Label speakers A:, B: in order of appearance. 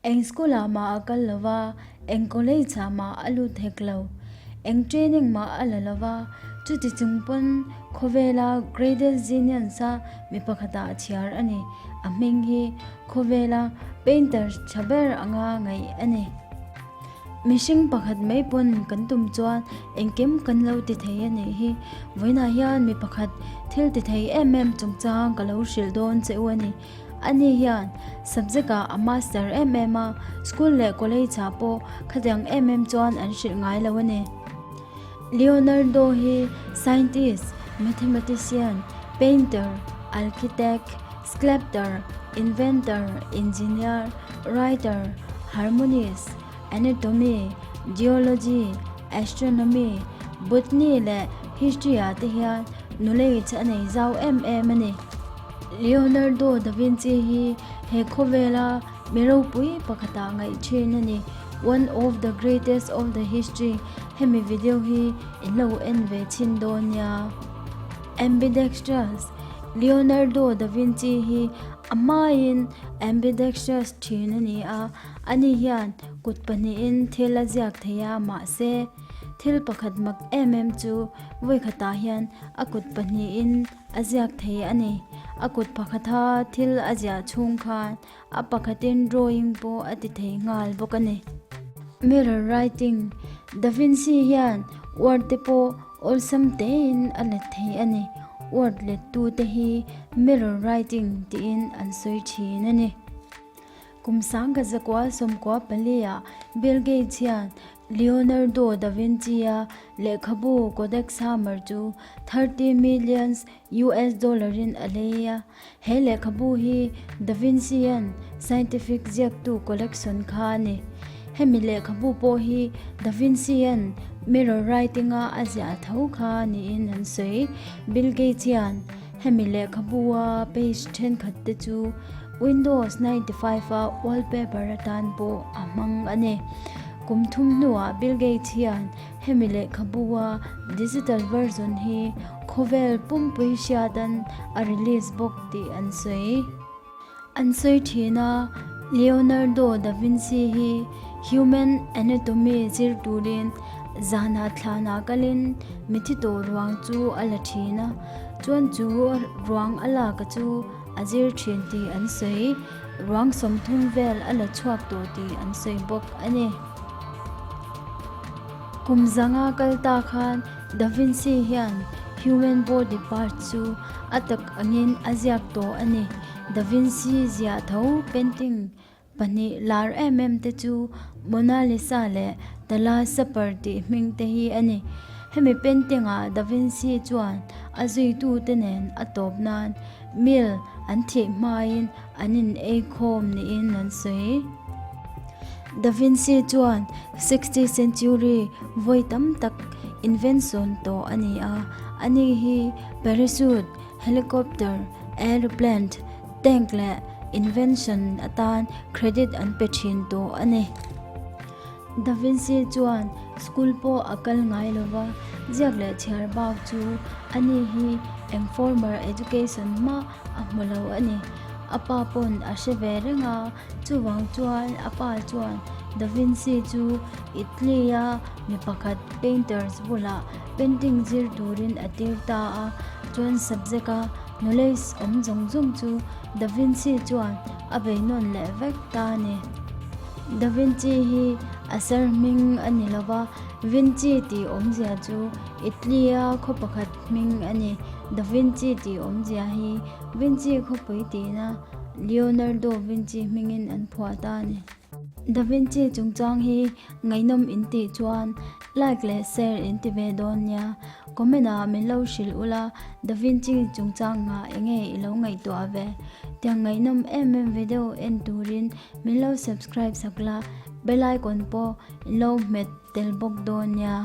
A: Eng school ah mah a kal lo va, eng college ah mah a lut hek lo. Eng training mah a la lo va, chuti chung pawn khawvela greatest genius a mi pakhatah a chhiar a ni. A hming hi khawvela painter tha ber anga ngaih a ni. Mihring pakhat mai pawn kan tum chuan engkim kan lo ti thei a nih hi. Vawiinah hian mi pakhat thil ti thei em em chungchang ka lo hrilh dawn che u a ni. Ani hian subject ah a master em em a, school leh college ah pawh khatiang em em chuan an hrilh ngai lo a ni. Leonardo hi scientist, mathematician, painter, architect, sculptor, inventor, engineer, writer, harmonist, anatomy, geology, astronomy, botany leh history ah te hian knowledge a nei zau em em a ni. Leonardo da Vinci hi he khawvela mi ropui pakhatah ngaih thin a ni. One of the greatest of the history hemi video hi in lo en ve chhin dawn nia. Ambidextrous, Leonardo da Vinci hi a hmain ambidextrous thin a ni a, ani hian kut pahnihin thil a ziak thei a mahse thil pakhat mak em em chu vawikhatah hian a kut pahnihin A ziak thei a ni. A kut pakhata thil a ziah chhung khan a pakhatin drawing pawh a ti thei nghal bawk a ni. Mirror writing, Da Vinci hian word te pawh awlsam tein a let thei a ni. Word lettu te hi mirror writing tiin an sawi thin a ni. Kum sangkhat zakua 94 ah Bill Gates hian Leonardo da Vinci-a lehkhabu Codex Hammer chu 30 millions US dollar-in a lei a. He lehkhabu hi da Vinci-a'n scientific ziaktu collection kha a ni. Hemi lehkhabu pawh hi da Vinci-a'n mirror writing-a a ziah tho kha niin an sawi. Bill Gates hian Hemi lehkhabu-a page thenkhat te chu Windows 95 a wallpaper atan pawh a hmang a ni. Kum thum hnuah Bill Gates hian hemi lehkhabu-a digital version hi khawvel pumpui hriatan a release bawk tih an sawi. An sawi thin a, Leonardo da Vinci hi human anatomy zir turin zanah thlanah kalin mithi tawh ruang chu a la thin a, chuan chu ruang a lak a chu a zir thin tih an sawi. Ruang 30 vel a la chhuak tawh tih an sawi bawk a ni. Kum zanga kal ta khan Da Vinci hian human body parts chu a tak angin a ziak tawh a ni. Da Vinci ziah tho painting pahnih lar em em te chu Mona Lisa leh The Last Supper tih hming te hi a ni. Hemi painting ah Da Vinci chuan a zuitute nen a tawp nan meal an thih hmain an in ei khawm niin an sawi. Da Vinci chuan 60th century vawi tam tak invention tawh a ni a, ani hi parachute, helicopter, aeroplane, tank leh invention atan credit an pe thin tawh a ni. Da Vinci chuan school pawh a kal ngai lo va, ziak leh chhiar bak chu ani hi eng formal education mah a hmu lo a ni. A pa pawn a hre ve reng a, chuvang chuan a pa chuan Da Vinci chu Italy-a mi pakhat painters bulah painting zir turin a tir ta a, chuan subject-a knowledge awm zawng zawng chu Da Vinci chuan a beinawn leh vek ta a ni. Da Vinci hi a sir hming a ni lo va, Vinci tih awmzia chu Italy-a khaw pakhat hming a ni. Da Vinci tih awmzia hi Vinci khawpui tihna Leonardo Vinci hmingin an phuah ta a ni. Da Vinci chungchang hi ngaihnawm in tih chuan like leh share in ti ve dawn nia. Comment ah min lo hrilh ula Da Vinci chungchang nghah enge i lo ngaihtuah ve? Tiang ngaihnawm em em video en turin min lo subscribe sak la, bell icon pawh in lo hmet tel bawk dawn nia.